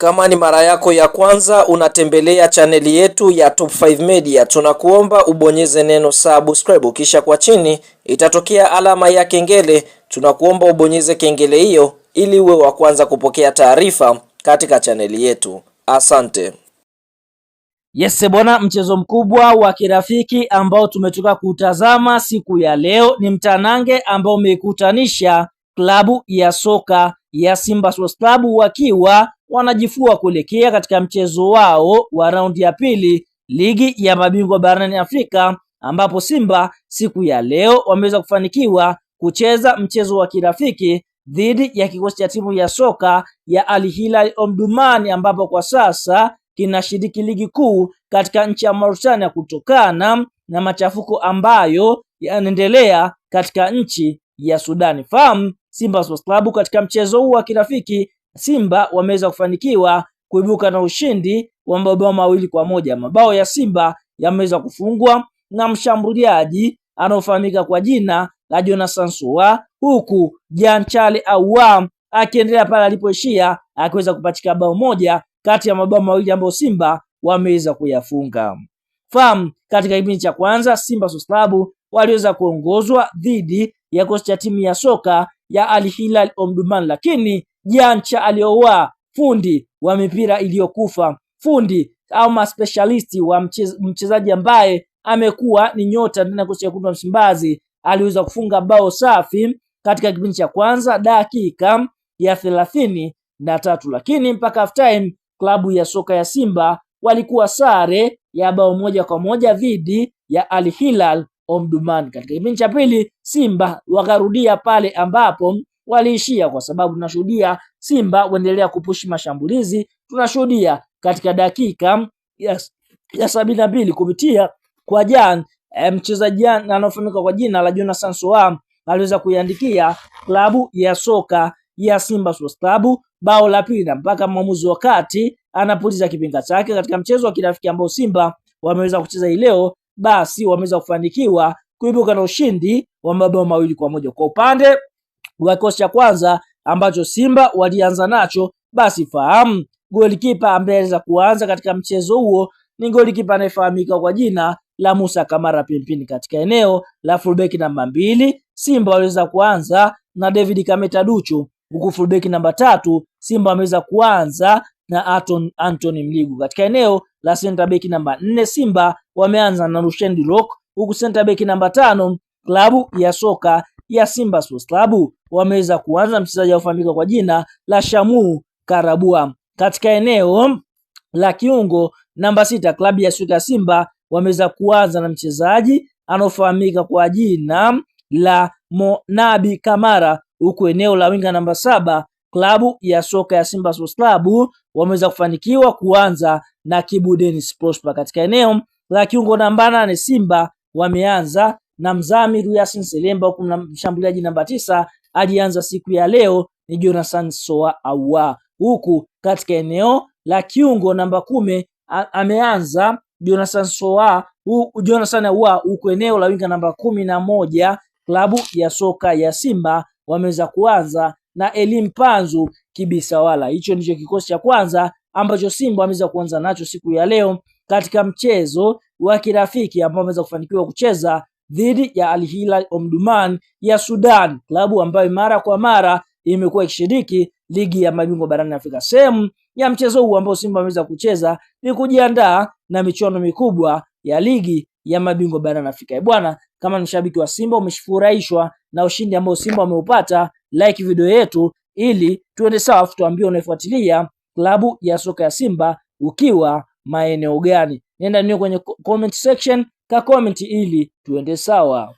Kama ni mara yako ya kwanza unatembelea chaneli yetu ya Top 5 Media, tunakuomba ubonyeze neno subscribe, kisha kwa chini itatokea alama ya kengele. Tunakuomba ubonyeze kengele hiyo ili uwe wa kwanza kupokea taarifa katika chaneli yetu. Asante. Yes bwana, mchezo mkubwa wa kirafiki ambao tumetoka kutazama siku ya leo ni mtanange ambao umeikutanisha klabu ya soka ya Simba Sports Club wakiwa wanajifua kuelekea katika mchezo wao wa raundi ya pili ligi ya mabingwa barani Afrika, ambapo Simba siku ya leo wameweza kufanikiwa kucheza mchezo wa kirafiki dhidi ya kikosi cha timu ya soka ya Al Hilal Omdurman, ambapo kwa sasa kinashiriki ligi kuu katika nchi ya Mauritania kutokana na machafuko ambayo yanaendelea katika nchi ya Sudani. Fahamu Simba Sports Club katika mchezo huu wa kirafiki, Simba wameweza kufanikiwa kuibuka na ushindi wa mabao 2-1. Mabao ya Simba yameweza kufungwa na mshambuliaji anaofahamika kwa jina la Jonathan Soa, huku Jean Charles Ahoua akiendelea pale alipoishia akiweza kupachika bao moja kati ya mabao mawili ambayo Simba wameweza kuyafunga. Fahamu katika kipindi cha kwanza Simba Sports Club waliweza kuongozwa dhidi ya kikosi cha timu ya soka ya Al Hilal Omdurman, lakini Jean Charles Ahoua, fundi wa mipira iliyokufa, fundi au maspecialist wa mchezaji ambaye amekuwa ni nyota ndani ya kikosi cha wekundu wa Msimbazi, aliweza kufunga bao safi katika kipindi cha kwanza dakika ya 33, lakini mpaka half time klabu ya soka ya Simba walikuwa sare ya bao 1-1 dhidi ya Al Hilal Omdurman. Katika kipindi cha pili Simba wakarudia pale ambapo waliishia, kwa sababu tunashuhudia Simba waendelea kupushi mashambulizi. Tunashuhudia katika dakika ya 72 kupitia kwa Jan mchezaji anaofahamika kwa jina la Jonathan Soa aliweza kuiandikia klabu ya soka ya Simba Sports Club bao la pili, na mpaka mwamuzi wa kati anapuliza kipenga chake katika mchezo wa kirafiki ambao Simba wameweza kucheza hii leo, basi wameweza kufanikiwa kuibuka na ushindi wa mabao 2-1. Kwa upande wa kikosi cha kwanza ambacho Simba walianza nacho, basi fahamu golikipa ambaye aliweza kuanza katika mchezo huo ni golikipa anayefahamika kwa jina la Musa Kamara Pimpini. Katika eneo la fullback namba 2 Simba waliweza kuanza na David Kameta Duchu, huku fullback namba 3 Simba wameweza kuanza na Anthony Mligu. Katika eneo la center back namba 4 Simba wameanza na Rushendi Rock, huku center back namba 5 klabu ya soka ya Simba Sports Club wameweza kuanza mchezaji anayefahamika kwa jina la Shamu Karabua. Katika eneo la kiungo namba 6 klabu ya soka ya Simba wameweza kuanza na mchezaji anaofahamika kwa jina la Monabi Kamara, huku eneo la winga namba 7 klabu ya soka ya Simba Sports Club wameweza kufanikiwa kuanza na Kibu Dennis Prosper. Katika eneo la kiungo namba 8 Simba wameanza na Mzamiru Yasin Selemba, huku mshambuliaji namba 9 alianza siku ya leo ni Jonathan Soa Ahoua, huku katika eneo la kiungo namba 10 ameanza Jonathan Soa, Jonathan Ahoua, huku eneo la winga namba 11 klabu ya soka ya Simba wameweza kuanza na Elim Panzu Kibisawala. Hicho ndicho kikosi cha kwanza ambacho Simba wameweza kuanza nacho siku ya leo katika mchezo wa kirafiki ambao wameweza kufanikiwa kucheza dhidi ya Al Hilal Omdurman ya Sudan, klabu ambayo mara kwa mara imekuwa ikishiriki ligi ya mabingwa barani Afrika. Sehemu ya mchezo huu ambao Simba wameweza kucheza ni kujiandaa na michuano mikubwa ya ligi ya mabingwa barani Afrika. Bwana, kama ni shabiki wa Simba umefurahishwa na ushindi ambao Simba wameupata, like video yetu ili tuende sawa, tuambie unaifuatilia klabu ya soka ya Simba ukiwa maeneo gani. Nenda niyo kwenye comment section ka comment ili tuende sawa.